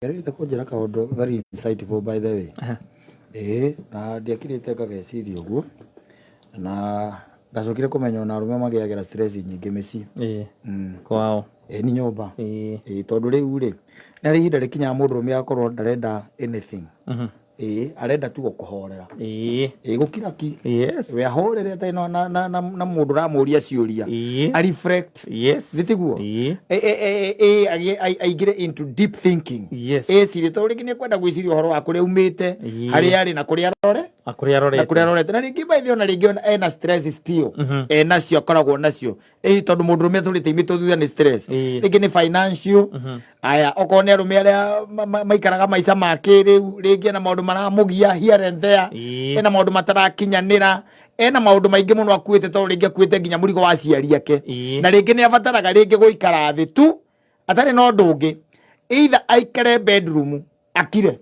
Ngerĩte kũnjĩra kaũndũ very insightful, by the way. Ĩĩ, na ndiakirĩte ngageciria ũguo, na ndacokire kũmenya ona arũme magĩagĩra stress nyingĩ mĩciĩ. Kwao. Ĩĩ, nĩ nyũmba. Ĩĩ, tondũ rĩu rĩ, nĩ harĩ ihinda rĩkinyaga mũndũrũme agakorwo ndarenda anything. Ĩĩ, arenda tu o kũhorera. Ĩĩ, gũkira ki. We ahorere atarĩ na mũndũ ũramũria ciũria. A reflect. Nĩ tiguo? Ĩ, aingĩre into deep thinking. Ecirie, tondũ rĩngĩ nĩ ekwenda gwĩciria ũhoro wa kũrĩa aumĩte, harĩa arĩ na kũrĩa arore. Na kũrĩa arorete. Na kũrĩa arorete. Na rĩngĩ, by the way, ona rĩngĩ ona ena stress still. Enacio, akoragwo nacio. Ĩĩ, tondũ mũndũrũme atũrĩte imĩtwo thutha nĩ stress. Rĩngĩ nĩ financial. Aya, okorwo nĩ arũme arĩa maikaraga maica ma kĩrĩu, rĩngĩ ena maũndũ maramũgia here and there. Ena maũndũ matarakinyanĩra. Ena maũndũ maingĩ mũno akuĩte, tondũ rĩngĩ akuĩte nginya mũrigo wa aciari ake. Na rĩngĩ nĩ abataraga rĩngĩ gũikara thĩ tu atarĩ na ũndũ ũngĩ. Either aikare bedroom akire,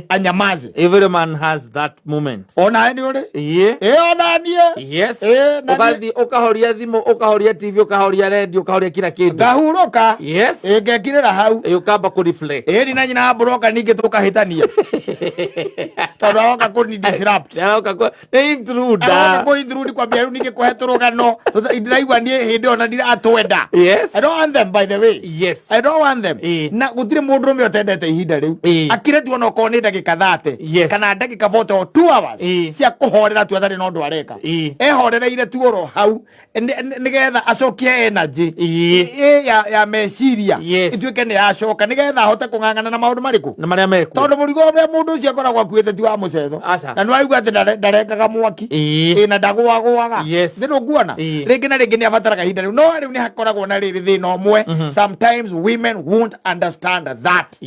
anyamaze. Every man has that moment. Onawe nĩ ũrĩ? Ĩ, ona niĩ. Ĩ, na niĩ- Ũgathiĩ ũkahoria thimũ, ũkahoria TV, ũkahoria radio, ũkahoria kila kĩndũ. Ngahurũka. Ĩ, ngekirĩra hau. Ĩ, ũkamba kũ reflect. Ĩ, na nyina mbũroka ningĩ tũkahĩtania tondũ aroka kũni disrupt. Aroka nĩ intruder. Aroka kũ intrude kwambia rĩu ningĩ kũhe tũrũgano. Ndĩraigua niĩ hĩndĩ ĩyo na ndiratwenda. I don't want them, by the way. I don't want them. Na gũtirĩ mũndũrũme ũtendete ihinda rĩu. Akire tu onokorwo nĩ ndagĩka 30 kana ndagĩka 40 or 2 hours cia kũhorera tu atarĩ na ũndũ areka. Ehorereire tu oro hau nĩgetha acokie energy ya meciria ituĩke nĩ yacoka, nĩgetha ahote kũng'ang'ana na maũndũ marĩkũ? Na marĩa mekuo. Tondũ mũrigo ũrĩa mũndũ ũcio akoragwo akuĩte ti wa mũcetho. Aca. Na nĩ waigua atĩ ndarengaga mwaki. Ĩ, na ndagũagũaga. Nĩ ndũkuona rĩngĩ na rĩngĩ nĩ abataraga ihinda rĩu, no rĩu nĩ hakoragwo na rĩrĩ thĩna ũmwe: sometimes women won't understand that.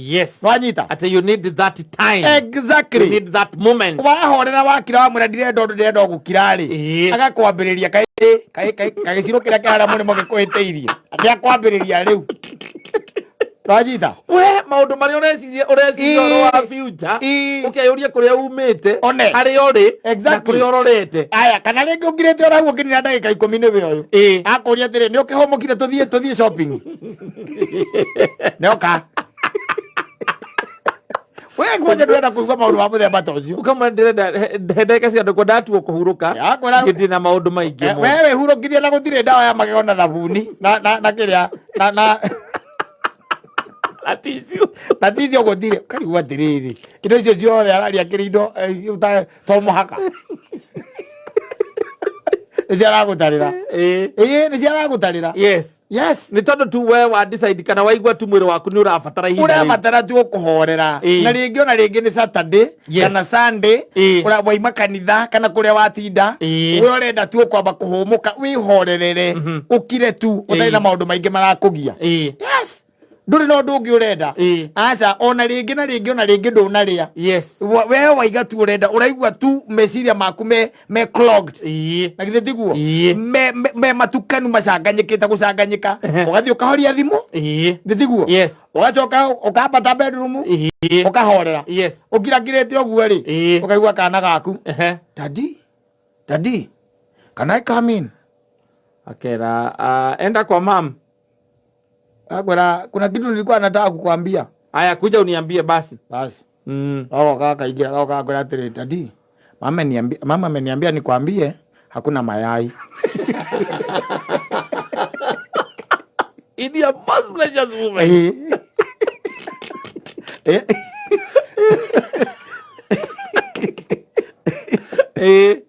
Nwanyita? Atĩ you need that time. Exactly. You need that moment. Wahorera, wakira, wamwĩra ndirenda ũndũ, ndĩrenda o gũkira rĩ, agakwambĩrĩria kaĩ kaĩ kaĩ kagĩciro kĩrĩa kĩharĩa mũrĩmo gĩkũhĩtĩirie, nĩ akwambĩrĩria rĩu. Nwanyita? We maũndũ marĩa ũreciria ũhoro wa future, ũkeyũria kũrĩa umĩte, One. harĩa ũrĩ na kũrĩa ũrorete. Aya, kana rĩngĩ ũngirĩte o hau ũkĩnina ndagĩka 10 nĩwe ũyũ akũria atĩrĩ, nĩ ũkĩhũmũkire, tũthiĩ shopping? Nĩoka we kwanja ndũrenda kũigua maũndũ ma mũthemba ta ũcio. Ũkamwĩra ndĩrenda he ndagĩka cia ndũkwa ndatuo kũhurũka. Akwĩra- Ndĩ na maũndũ maingĩ mũno. We wĩhurũkithie na gũtirĩ ndawa ya magego na thabuni na kĩrĩa na Na tissue. Na tissue gũtirĩ. Karigwo atĩrĩrĩ, indo icio ciothe araria kĩrĩ indo to mũhaka nĩcio aragũtarĩra. Ĩĩ, nĩcio aragũtarĩra. Yes. Nĩ tondũ tu we wa decide kana waigua tu mwĩrĩ waku nĩ ũrabatara ihinda rĩu. Ũrabatara tu ũkũhorera. Na rĩngĩ ona rĩngĩ nĩ Saturday kana Sunday, ũra waima kanitha kana kũrĩa watinda, we ũrenda tu ũkwamba kũhũmũka, wĩhorerere, ũkire tu ũtarĩ na maũndũ maingĩ marakũgia. Yes, ndũrĩ na ũndũ ũngĩ ũrenda. Aca, ona rĩngĩ na rĩngĩ ona rĩngĩ ndũnarĩa. We waiga tu ũrenda, ũraigua tu meciria maku me clogged. Na githĩ tiguo? Me matukanu, macanganyĩkĩte gũcanganyĩka. Ũgathiĩ ũkahoria thimũ. Githĩ tiguo? Yes. Ũgacoka ũkambata bedroom, ũkahorera. Ũkirakirĩte ũguo rĩ, ũkaigua kana gaku, "Daddy, daddy, can I come in?" Akera, "Enda kwa mam." Akwĩra, "Kuna kitu nilikuwa nataka kukwambia." "Aya, kuja uniambie basi." Basi gagoka gakaingĩra, gagoka gakwĩra atĩrĩ, "Daddy, mama ameniambia nikwambie hakuna mayai." In your most precious moment.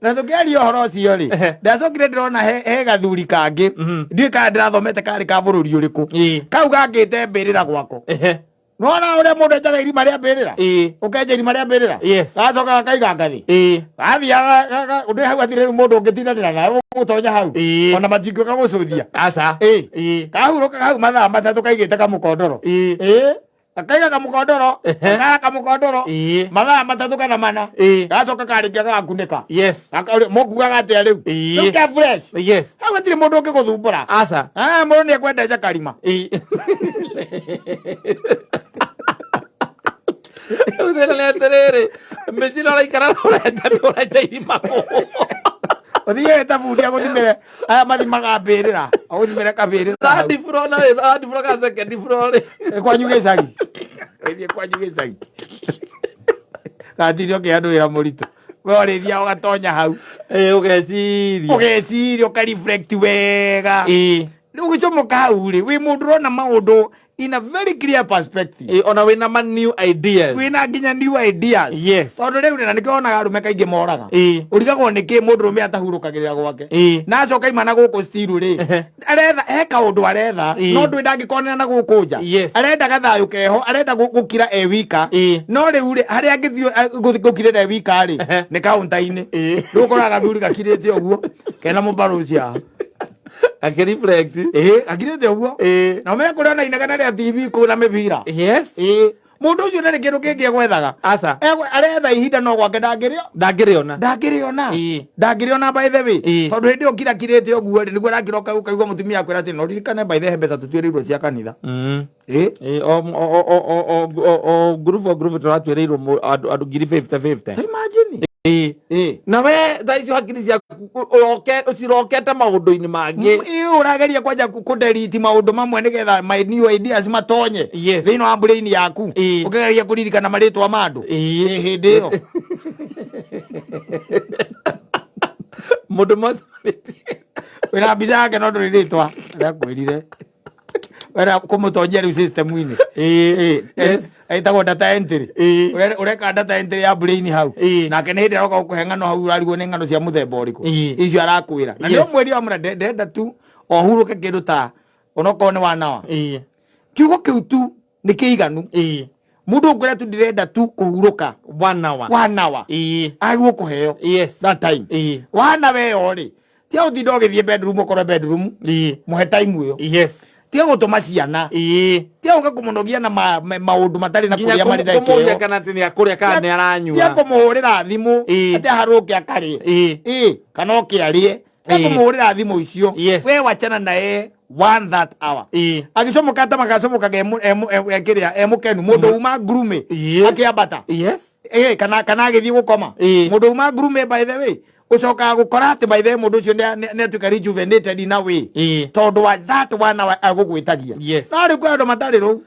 Na tũkĩaria ũhoro ũcio rĩ, ndacokire ndĩrona he gathuri kangĩ, ndiũĩ kana ndĩrathomete karĩ ka bũrũri ũrĩkũ, kau gakĩte mbĩrĩra gwako. Nona ũrĩa mũndũ enjaga irima rĩa mbĩrĩra? Ũkenja irima rĩa mbĩrĩra. Gacoka gakaiga ngathĩ. Gathiaga ũndũ hau hatirĩ rĩu mũndũ ũngĩtindanĩra nawe ũgũtonya hau. Ona matingĩũka gũcũthia. Aca. Kahurũka hau mathaa 3 kaigĩte kamũkondoro. Gakaiga kamũkondoro, gakara kamũkondoro mathaa 3 kana 4. Gacoka karĩkia gagakunĩka. Mũkuaga atĩa rĩu? Rĩu ke fresh. Hau hatirĩ mũndũ ũngĩgũthumbũra. Aca. Ah, mũndũ nĩ ekwenda enja karima. Rĩu thĩna nĩ atĩrĩrĩ, mĩciĩ ũraikara ũrenja nĩ ũrenja irima kũ? Ũthiĩ ta bundi agũthimĩre, aya mathimaga mbĩrĩra, agũthimĩre kabĩrĩra hau. Third floor na wĩ third floor kana second floor rĩ? Ĩ, kwanyu gĩcagi. Ũgĩthiĩ kwanyu gĩcagi gatinde ũkĩhe andũ wĩra mũritũ, we ũrĩthiaga ũgatonya hau. Ĩĩ, ũgeciria. Ũgeciria, ũkareflect wega. Rĩu ũgĩcomoka hau rĩ, wĩ mũndũ ũrona maũndũ in a very clear perspective. Ĩĩ, ona wĩna ma new ideas. Wĩna nginya new ideas. Tondũ rĩu rĩ, na nĩkĩo wonaga arũme kaingĩ moraga. Ũrigagwo nĩkĩ mũndũrũme atahurũkagĩrĩra gwake. Na acoka ima na gũkũ stiru rĩ, aretha he kaũndũ aretha, no ndũĩ ndangĩkonera na gũkũ nja. Arenda gathayũ keho, arenda gũkira e wika. No rĩu rĩ, harĩa angĩthiĩ gũkirĩra e wika rĩ, nĩ kaunta-inĩ. Rĩu ũkoraga gathuri gakirĩte ũguo kena mũbarũci haha. Akĩreflect. Ĩĩ, gakirĩte ũguo. Na ũmenye kũrĩa ona inegene rĩa TV kũu na mĩbira. Ĩĩ, mũndũ ũcio ndarĩ kĩndũ kĩngĩ egwethaga. Aca. Aretha ihinda no gwake ndangĩrĩo. Ndangĩrĩona. Ndangĩrĩona. Ndangĩrĩona by the way. Tondũ hĩndĩ ĩyo kirakirĩte ũguo rĩ, nĩguo arakira ũkaigua mũtumia akwĩra atĩ no ririkane by the way he mbeca tũtuĩrĩirwo cia kanitha. Ĩĩ. Ĩĩ, o ngurubu o ngurubu tũratuĩrĩirwo andũ ngiri 50 50. Ta imagine. Ĩĩ. Ĩĩ. Na we thaa icio hakiri ciaku ũcirokete maũndũ-inĩ mangĩ. Ĩĩ, ũrageria kwanja kũdelete maũndũ mamwe nĩgetha my new ideas matonye thĩinĩ wa brain yaku. Ũkĩgeria kũririkana marĩtwa ma andũ. Ĩĩ, hĩndĩ ĩyo. Mũndũ macemanĩtie. Wĩna mbica yake no ndũrĩ rĩtwa. Ndakwĩrire. Wera kũmũtonjia rĩu system-inĩ. Ĩĩ. Ĩĩ. Ĩtagwo data entry. Ũreka data entry ya brain hau. Nake nĩ hĩndĩ aroka gũkũhe ng'ano hau, ũrarigwo nĩ ng'ano cia mũthemba ũrĩkũ. Icio arakwĩra. Na nĩ ũmwĩri wamwĩra ndenda tu ohurũke kĩndũ ta onokorwo nĩ wanawa. Kiugo kĩu tu nĩ kĩiganu. Mũndũ ũngĩra tu ndĩrenda tu kũhurũka. One hour. One hour. Agĩrĩirwo kũheo. That time. One hour ĩyo rĩ, tiga gũtinda ũgĩthiĩ bedroom, ũkorwo bedroom. Mũhe time ĩyo. Tiga gũtũma ciana. Tiga gũka kũmũnogia na maũndũ matarĩ na Nginya kũrĩa marĩ ndagĩka kũmũria ĩyo. kana atĩ nĩ akũrĩa kana nĩ aranyua. Tiga kũmũhũrĩra thimũ. Atĩ aharũke akarĩe. Kana oke arĩe. Tiga kũmũhũrĩra thimũ icio. We wachana naye one that hour. Agĩcomoka ta magacomokaga kĩrĩa e mũkenu, mũndũ uma ngurume akĩambata. Kana agĩthiĩ gũkoma. Mũndũ uma ngurume, by the way, ũcokaga gũkora atĩ by the way mũndũ ũcio nĩ atuĩka rejuvenated in a way. Tondũ wa that one hour agũgwĩtagia. No rĩu kwĩ andũ matarĩ rũu.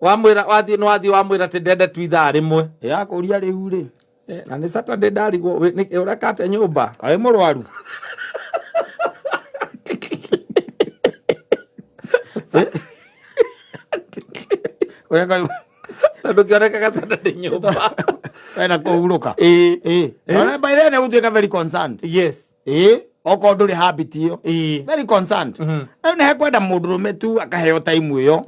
Wamwĩra wathiĩ nĩ wathiĩ wamwĩra atĩ ndende tu ithaa rĩmwe. Yakũria rĩu rĩ. Na nĩ Saturday ndarigwo ũreka atĩa nyũmba? Kaĩ mũrwaru? Ũreka Na ndũkĩonekaga Saturday nyũmba. Wena kũhurũka. Ĩĩ. Ĩĩ. By then ũgũtuĩka very concerned. Ĩĩ. Okorwo ndũrĩ habit ĩyo. Very concerned. Rĩu nĩ hekwenda mũndũrũme tu akaheo time ĩyo.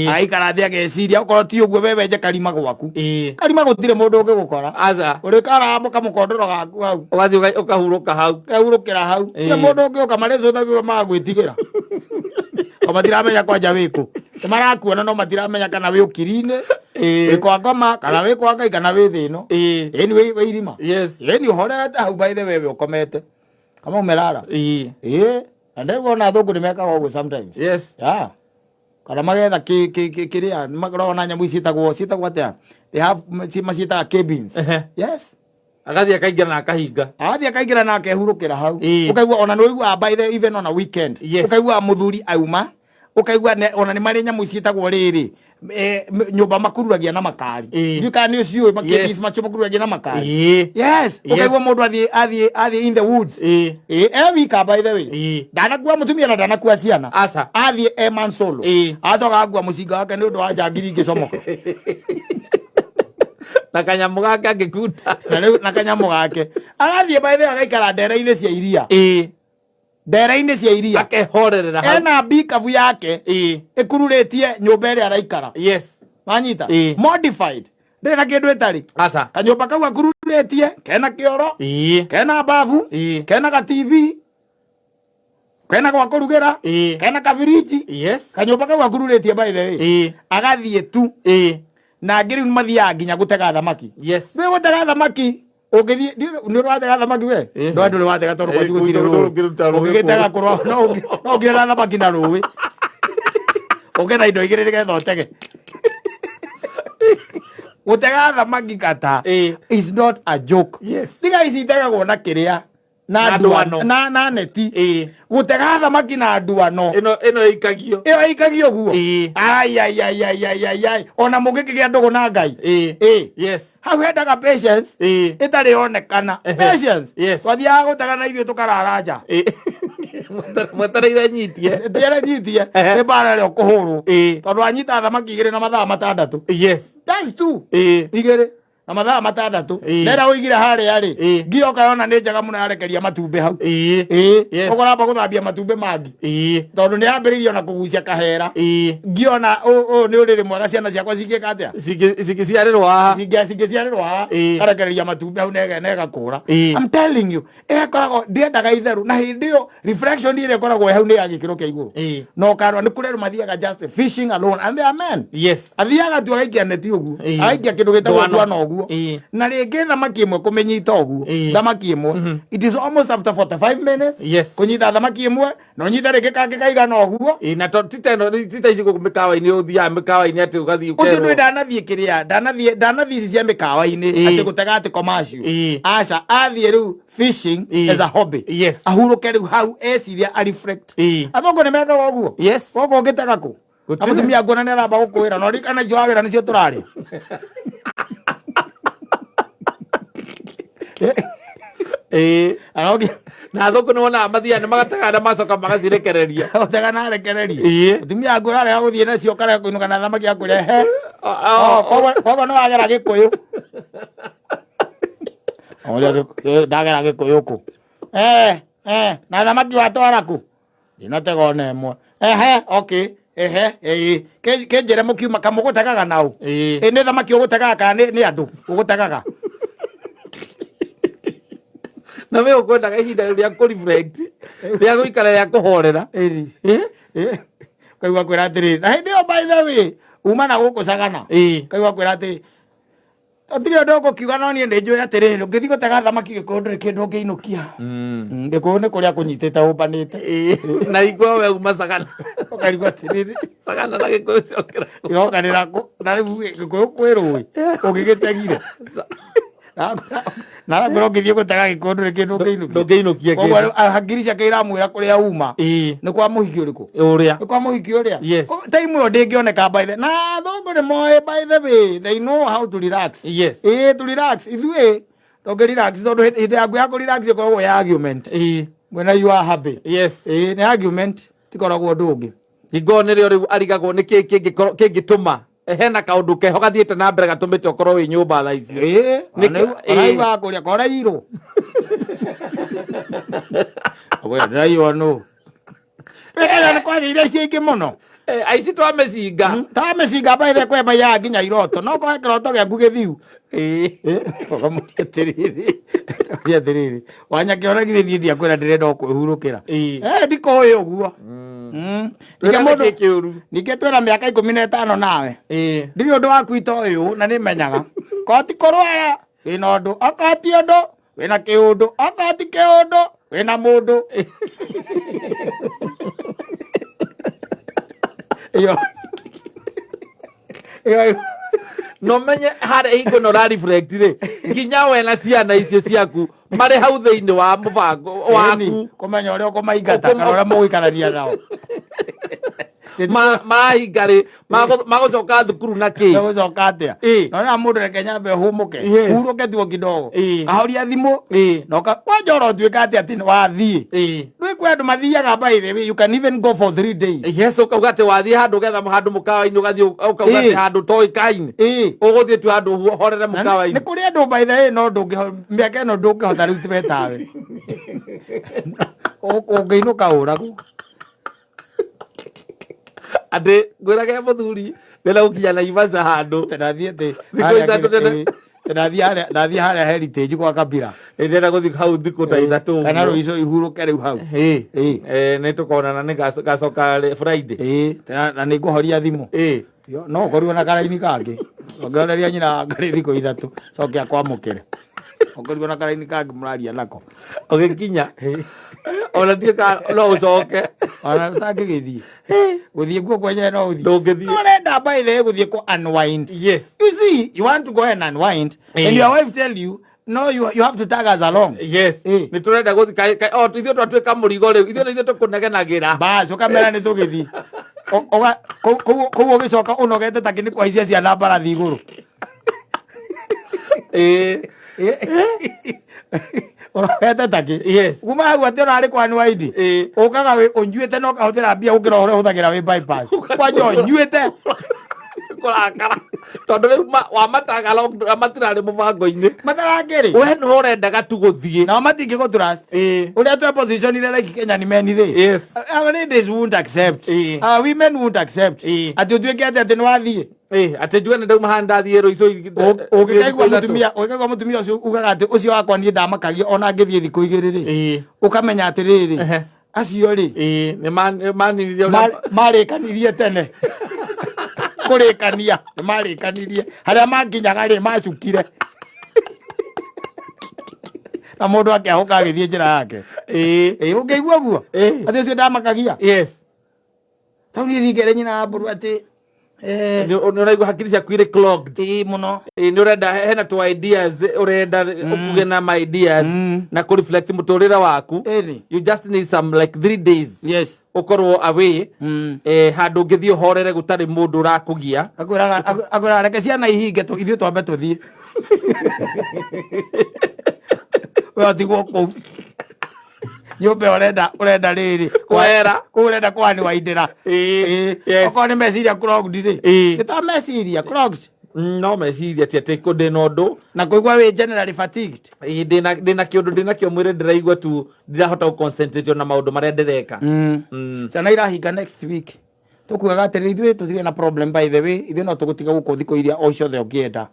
Agaikara thĩ ageciria, okorwo ti ũguo we wenje karima gwaku. Karima gũtirĩ mũndũ ũngĩgũkora. Aca. Ũrĩkara kamũkondoro gaku hau. Ũgathiĩ ũkahurũka hau. Ũkahurũkĩra hau. Gũtirĩ mũndũ ũngĩũka marĩcũthagio magagwĩtigĩra. O matiramenya kwanja wĩkũ. Nĩ marakuona no matiramenya kana wĩ ũkiri-inĩ, wĩ kwa ngoma, kana wĩ kwa Ngai, kana wĩ thĩ ĩno. Ĩni wĩ irima. Ĩni ũhorete hau by the way we ũkomete. Kama umelala. Ĩĩ. Na ndĩrona athũngũ nĩ mekaga ũguo sometimes. Yeah. Kana magetha kĩrĩa makoragwo na nyamũ ici ciĩtagwo atĩa? They have maciĩtaga cabins. Yes. Agathiĩ akaingĩra na akahinga. Agathiĩ akaingĩra na akehurũkĩra hau. Ũkaigua ona nĩ ũiguaga by the even on a weekend. Ũkaigua mũthuri auma, ũkaigua ona nĩ marĩ nyamũ ciĩtagwo rĩrĩ, nyũmba makururagia na makari. Ndiũĩ kana nĩ ũciũĩ makĩndis macio makururagia na makari. Yes. Ũkaigua mũndũ athiĩ in the woods. E wika by the way. Ndanakua mũtumia na ndanakua ciana. Aca. Athiĩ e man solo. Acoka akua mũcinga wake nĩ ũndũ wa njangiri ingĩcomoka. Na kanyamũ gake angĩkunda. Na rĩu na kanyamũ gake. Agathiĩ by the way agaikara ndera-inĩ cia iria. Ndera-inĩ cia iria. Akehorerera hau. Ena mbikabu yake. Ĩkururĩtie nyũmba ĩrĩa araikara. Wanyita? Modified. Ndĩrĩ na kĩndũ ĩtarĩ. Aca. Kanyũmba kau akururĩtie, kena kĩoro, kena bafu, kena ga TV, kena gwa kũrugĩra, kena kabiriji. Kanyũmba kau akururĩtie by the way. Agathiĩ tu. Na angĩ rĩu mathiaga nginya gũtega thamaki. Wĩ gũtega thamaki, ũngĩthiĩ, nĩ ũratega thamaki we? No ndũrĩ watega tondũ kwanyu gũtirĩ Gwitũ rũĩ. ndũngĩruta rũĩ Ũngĩgĩtega kũu. kũrwa, no ũngĩona thamaki na rũĩ. Ũke na indo igĩrĩ nĩgetha ũtege. Gũtega thamaki kata is not a joke. Tiga ici itegagwo na kĩrĩa. Na Na nduano ndwano. na neti. Ĩĩ. Gũtega thamaki na nduano. Ĩno ĩikagio. Ĩyo ĩikagio guo. Ĩĩ. Ai ai ai ai ai ai ai. Ona mũngĩkĩgĩa ndũgũ na Ngai. Ĩĩ. Ĩĩ. Yes. Hau hendaga patience. Ĩĩ. Ĩtarĩ onekana. Ehe. Patience. Yes. Twathiaga gũtega na ithuĩ tũkarara nja. Ĩĩ. Mwetereire nyitie. Tiere nyitie. Ehe. Nĩ mbara ĩrĩa ũkũhũrwo. Ĩĩ. Tondũ anyita thamaki igĩrĩ na mathaa 6. Yes. That's two. Ĩĩ. Igĩrĩ na mathaa 6. Ĩĩ. Nera ũigire harĩa rĩ. Ĩĩ. Ngioka yona nĩ njega mũno yarekeria matumbĩ hau. Ĩĩ. Ĩĩ. Yes. Ũkoramba gũthambia matumbĩ mangi. Ĩĩ. Tondũ nĩ yambĩrĩirie ona kũgucia kahera. Ĩĩ. Ngiona ũyũ nĩ ũrĩrĩ mwega ciana ciakwa cingĩka atĩa? Cingĩciarĩrwo haha. Cingĩciarĩrwo haha. Ĩĩ. Karekereria matumbĩ hau na ĩgakũra. Ĩĩ. I'm telling you, ĩyo ĩkoragwo ndiendaga itherũ na hĩndĩ ĩyo reflection ĩrĩa ĩkoragwo hau nĩ ya gĩkĩro kĩa igũrũ. Ĩĩ. Na ũkarora nĩ kũrĩ andũ mathiaga just fishing alone and they are men. Yes. Athiaga tu agaikia neti ũguo. Ĩĩ. Agaikia kĩndũ gĩtagwo Ndwano. ndwano ũguo. Ĩĩ. Na rĩngĩ thamaki ĩmwe kũmĩnyita ũguo. Ĩĩ. Thamaki ĩmwe. It is almost after 45 minutes. Yes. Kũnyita thamaki ĩmwe na ũnyite rĩngĩ kangĩ kaigana ũguo. Ĩĩ, na to ti ta ĩno ti ta ici gũkũ mĩkawa-inĩ ũthiaga mĩkawa-inĩ atĩ ũgathiĩ Ũcio ũkerwo. ndũĩ ndanathiĩ kĩrĩa ndanathiĩ ici cia mĩkawa-inĩ Ĩĩ. atĩ gũtega atĩ commercial. Ĩĩ. Aca athiĩ rĩu fishing Ĩĩ. as a hobby. Yes. Ahurũke rĩu hau eciria a reflect. Ĩĩ. Athũngũ nĩ mekaga ũguo. Yes. Koguo ũngĩtega kũ? Na Gũtirĩ. mũtumia nguona nĩ aramba gũkwĩra no ririkana icio wagĩra nĩcio tũrarĩa. Ĩĩ. Arogi Na athũngũ nĩ wonaga mathiaga nĩ magatega na macoka magacirekereria. ũtega na arekererie. Ĩĩ. Mũtumia nguona arega gũthiĩ nacio karega kũinũka na thamaki akwĩre he. O- Oh, koguo nĩ wagera gĩkũyũ. Ũrĩa ndagera gĩkũyũ kũ? Eh, eh, na thamaki watwara kũ? Ndinatega ona ĩmwe. Ehe, okay. Ehe, ĩĩ. Kĩnjĩre mũkiuma kamũgũtegaga na ũ? Ĩĩ. Ĩ nĩ thamaki ũgũtegaga kana nĩ andũ ũgũtegaga? Na we ũkwendaga ihinda rĩu rĩa kũ reflect, rĩa gũikara rĩa kũhorera. Ĩri. Ĩĩ. Ĩ. Kaigua kwĩra atĩrĩrĩ, na hĩndĩ ĩyo by the way, uma na gũkũ Sagana. Ĩĩ. Kaigua kwĩra atĩrĩ, gũtirĩ ũndũ ũgũkiuga no niĩ nĩ njũĩ atĩrĩrĩ, ũngĩthiĩ gũtega thamaki Gĩkũyũ ndũrĩ kĩndũ ũngĩinũkia. Gĩkũyũ nĩ kũrĩa kũnyitĩte ũmbanĩte. Ĩĩ. Na igua we uma Sagana. Ũkarigwo atĩrĩrĩ, Sagana na Gĩkũyũ cokera. irokanĩra kũ? Na rĩu Gĩkũyũ kwĩ rũĩ, ũngĩgĩtegire. Na arakwĩra ũngĩthiĩ gũtega Gĩkũyũ ndũrĩ kĩndũ ũngĩinũkia. Ndũngĩinũkia Koguo kĩndũ. rĩu hakiri ciake iramwĩra kũrĩa uma. Ĩĩ. Nĩ kwa mũhiki ũrĩkũ? Ũrĩa. Nĩ kwa mũhiki ũrĩa? Yes. Time ĩyo ndĩngĩoneka by the na athũngũ nĩ moĩ by the way, they know how to relax. Yes. Ĩĩ to relax. Ithuĩ ndũngĩ relax tondũ hĩndĩ yaku ya kũ relax ĩkoragwo ya argument. Ĩĩ. When you are happy. Yes. Ĩĩ nĩ argument tikoragwo ũndũ ũngĩ. Hingo nĩrĩo rĩu arigagwo nĩ kĩĩ kĩngĩkorwo kĩngĩtũma hena kaũndũ keho gathiĩte na mbere gatũmĩte ũkorwo wĩ nyũmba thaa ici. Ĩĩ. Ĩĩ. Ona kũrĩa korairwo. We ndĩraiywo nũ? Wĩkaga nĩ kwagĩire icio ingĩ mũno. Aici twamĩcinga. Ta mĩcinga by the kwĩ maiyaga nginya iroto. No kohe kĩroto gĩaku gĩthiu. Ĩĩ. Ũkamũria atĩrĩrĩ, ũkamũria atĩrĩrĩ, wanyakĩona githĩ niĩ ndiakwĩra ndĩrenda o kwĩhurũkĩra. Ĩĩ. Ndikũĩ ũguo. Ningĩ Twĩra mũndũ nĩkĩ kĩũru. ningĩ twĩna mĩaka 15 nawe. Ĩĩ. Ndirĩ ũndũ waku itoĩ na nĩmenyaga. Korwo ti kũrwara wĩna ũndũ, okorwo ti ũndũ wĩna kĩũndũ, okorwo ti kĩũndũ wĩna mũndũ. Ĩyo. Ĩyo. No menye harĩa hingo ĩno ũra reflect rĩ nginya we na ciana icio ciaku marĩ hau thĩinĩ wa mũbango waku Ĩni, kũmenya ũrĩa ũkũmaingata kana ũrĩa mũgũikarania nao. Mahinga rĩ magũcoka thukuru na kĩ? Megũcoka atĩa? Ĩĩ. Na ũrĩa mũndũ reke nyambe hũmũke. Yes. Hurũke tu o kidogo. Ĩĩ. Ahoria thimũ. Ĩĩ. Na ũka kwanja oro ũtuĩka atĩ atĩ wathiĩ. Ĩĩ. Rĩu kwĩ andũ mathiaga by the way, you can even go for 3 days. Yes, ũkauga atĩ wathiĩ handũ ũgetha handũ mũkawa-inĩ ũgathiĩ ũkauga atĩ Ĩĩ. handũ toĩkaine. Ĩĩ. Ũgũthiĩ tu handũ ũhorere Nĩ mũkawa-inĩ. kũrĩ andũ by the way no ndũngĩho mĩaka ĩno ndũngĩhota rĩu tiwe tawe. Ũngĩinũka ũragwo. Atĩ ngwĩrage mũthuri ndĩrenda gũkinya Naivasha handũ. Ndathiĩ atĩ Thikũ 3 tene. Ndathiĩ harĩa Heritage kwa Kabira. Ndĩrenda gũthiĩ hau thikũ ta 3 Kana ũguo. rũico ihurũke rĩu hau. Ĩĩ. Ĩĩ. Nĩ tũkonana nĩ ngacoka Friday. Ĩĩ, na nĩ ngũhoria thimũ. Ĩĩ. No ũkorirwo na karaini kangĩ. Ũngĩoneria nyina ngarĩ thikũ 3 coke akwamũkĩre. Ũkorirwo na karaini kangĩ mũraria nako. Ũgĩkinya. Ona ndiũĩ kana no ũcoke. Ona ũtangĩgĩthiĩ. Gũthiĩ kuo kwenyewe no ũthiĩ. Ndũngĩthiĩ. No ũrenda by the way gũthiĩ kũ unwind. Yes. You see, you want to go and unwind and your wife tell you No, you have to tag us along. Yes. Ĩ. Nĩ tũrenda gũthi o ithuĩ twatuĩka mũrigo rĩu, ithuĩ nĩ ithuĩ tũkũnegenagĩra. Bas, ũkamera nĩ tũgĩthiĩ. Kũu ũgĩcoka ũnogete ta kĩnĩ kũhaicia ciana mbarathi igũrũ. Ĩ. Ũnogete ta kĩ. Yes. Kuma hau atĩ ona arĩ kwa nwaindi. Ĩ. Ũkaga wĩ ũnyuĩte na ũkahũthĩra mbia gũkĩra ũrĩa ũhũthagĩra wĩ bypass. Kwanja ũnyuĩte. Kũrakara tondũ rĩu wamataga matirarĩ mũbango-inĩ. Matarangĩrĩ. We nĩwe ũrendaga tu gũthiĩ. Nao matingĩgũ trust. Ĩ. Ũrĩa twe positionire like Kenyan men rĩ. Yes. Our ladies won't accept. Ĩ. Our women won't accept. Ĩ. Atĩ ũtuĩke atĩ atĩ nĩ wathiĩ. Ĩ, atĩ njuge nĩ ndauma haha ndathiĩ rũicũ. Ũngĩkaigua mũtumia, ũngĩkaigua mũtumia ũcio ugaga atĩ ũcio wakwa niĩ ndamakagia ona ngĩthiĩ thikũ 2 rĩ. Ĩ. Ũkamenya atĩrĩrĩ, Ehe. acio rĩ, Ĩ, nĩ maninirie ũrĩa marĩkanirie tene. Kũrĩkania, nĩ marĩkanirie. Harĩa makinyaga rĩ, macukire. Na mũndũ akĩahũka agĩthiĩ njĩra yake. Ĩ. Ĩ, ũngĩigua ũguo? Ĩ. Atĩ ũcio ndamakagia. Yes. Tau niĩ thiĩ ngere nyina wa mbũrũ atĩ, Nĩ ũraigua hakiri ciaku irĩ clogged. Ĩ, mũno. Ĩ, nĩ ũrenda hena tũ ideas ũrenda ũkuge na ma ideas na kũ reflect mũtũrĩre waku. Ĩni. You just need some like 3 days. Yes. Ũkorwo away. Handũ ũngĩthiĩ ũhorere gũtarĩ mũndũ ũrakũgia. Akwĩraga reke ciana ihinge ithuĩ twambe tũthiĩ. We ũtigwo kũu. Nyũmba ĩyo ũrenda rĩrĩ. Kwehera. Kũu ũrenda kwani waindĩra. Ĩ, Ĩ, yes. Okorwo nĩ meciria clogged rĩ. Ĩ. Nĩ ta meciria clogged. No meciria ti atĩ ndĩ na ũndũ. Na kũigua wĩ generally fatigued. Ĩ, ndĩna kĩũndũ ndĩna kĩo mwĩrĩ ndĩraigua tu ndirahota gũ concentrate na maũndũ marĩa ndĩreka. Ciana irahinga next week. Tũkugaga atĩrĩrĩ, ithuĩ tũtirĩ na problem by the way, ithuĩ no tũgũtiga gũkũ thikũ iria o ciothe ũngĩenda.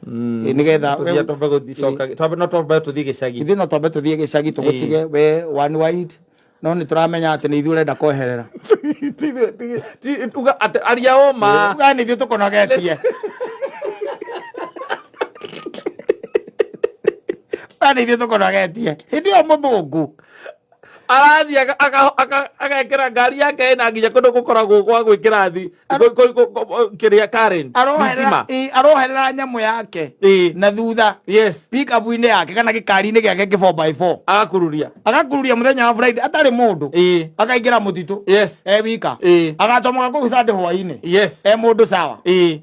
Ĩ, nĩgetha Tũthiĩ twambe gũcoka, no twambe tũthiĩ gĩcagi. Ithuĩ no twambe tũthiĩ gĩcagi tũgũtige we one wide, no nĩ tũramenya atĩ nĩ ithuĩ ũrenda kweherera. Uga atĩ aria ũma. Uga nĩ ithuĩ tũkũnogetie. Uga nĩ ithuĩ tũkũnogetie. Hĩndĩ ĩyo mũthũngũ arathiĩ agekĩra ngari yake ĩna nginya kũndũ gũkoragwo gwa gwĩkĩra kĩrĩa current, thitima. Aroherera nyamũ yake Ĩ. na thutha. Yes. Pick-up-inĩ yake kana gĩkari-inĩ gĩake kĩ four by four. Agakururia. Agakururia mũthenya wa Friday atarĩ mũndũ. Ĩ. Akaingĩra mũtitũ. Yes. E wika. Ĩ. Agacomoka kũu Sunday hwaĩ-inĩ. Yes. E mũndũ sawa. Ĩ.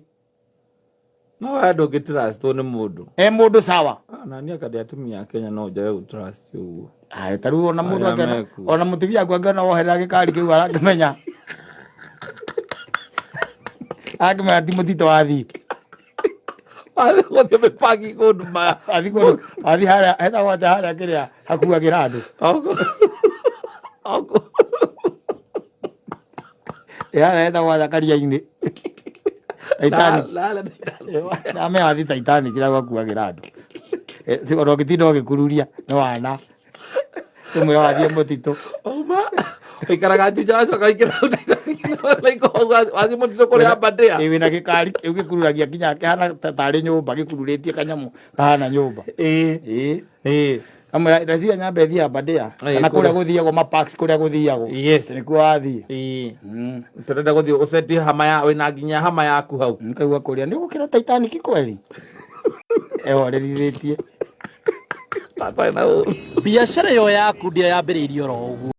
No we ndũngĩ trust nĩ mũndũ. E mũndũ sawa. Na niĩ anga ndĩ atumia a Kenya no njage gũ trust ũguo. Ai, ta rĩu ona mũndũ Arĩa angĩona, mekuo. ona mũtumia waku angĩona woherera gĩkari kĩu arakĩmenya. Arakĩmenya ti mũtitũ wathiĩ. Wathiĩ gũthiĩ mĩbangi kũndũ maya. Wathiĩ kũndũ, wathiĩ harĩa, hetagwo atĩa harĩa kĩrĩa hakuagĩra andũ. Oko. Ĩ, harĩa hetagwo atĩa karia-inĩ. Titanic. La. Ndamenya wathiĩ Titanic kĩrĩa gwakuagĩra andũ. Ona ũngĩtinda ũgĩkururia nĩ wana. Tũmwĩra wathiĩ mũtitũ. Uma ikaraga Juja wacoka ikĩra wathiĩ mũtitũ kũrĩa Aberdare. Ĩ, wĩna gĩkari kĩu gĩkururagia nginya kĩhana tarĩ nyũmba, gĩkururĩtie kanyamũ kahana nyũmba. Ĩ. Ĩ. Ĩ. Kamwĩra ndeciria nyambe thiĩ Aberdare. Ĩ, Kana kũrĩa kũrĩa. gũthiagwo ma parks kũrĩa gũthiagwo. Yes. Nĩkuo wathiĩ. Ĩ. Tũrenda gũthiĩ ũcetie hama ya wĩna nginya hama yaku hau. Nikaigua kũrĩa nĩ gũkĩra Titanic kweri. Ehorerithĩtie. Tata ena ũru. Biacara ĩyo yaku ndĩa yambĩrĩirie oro ũguo.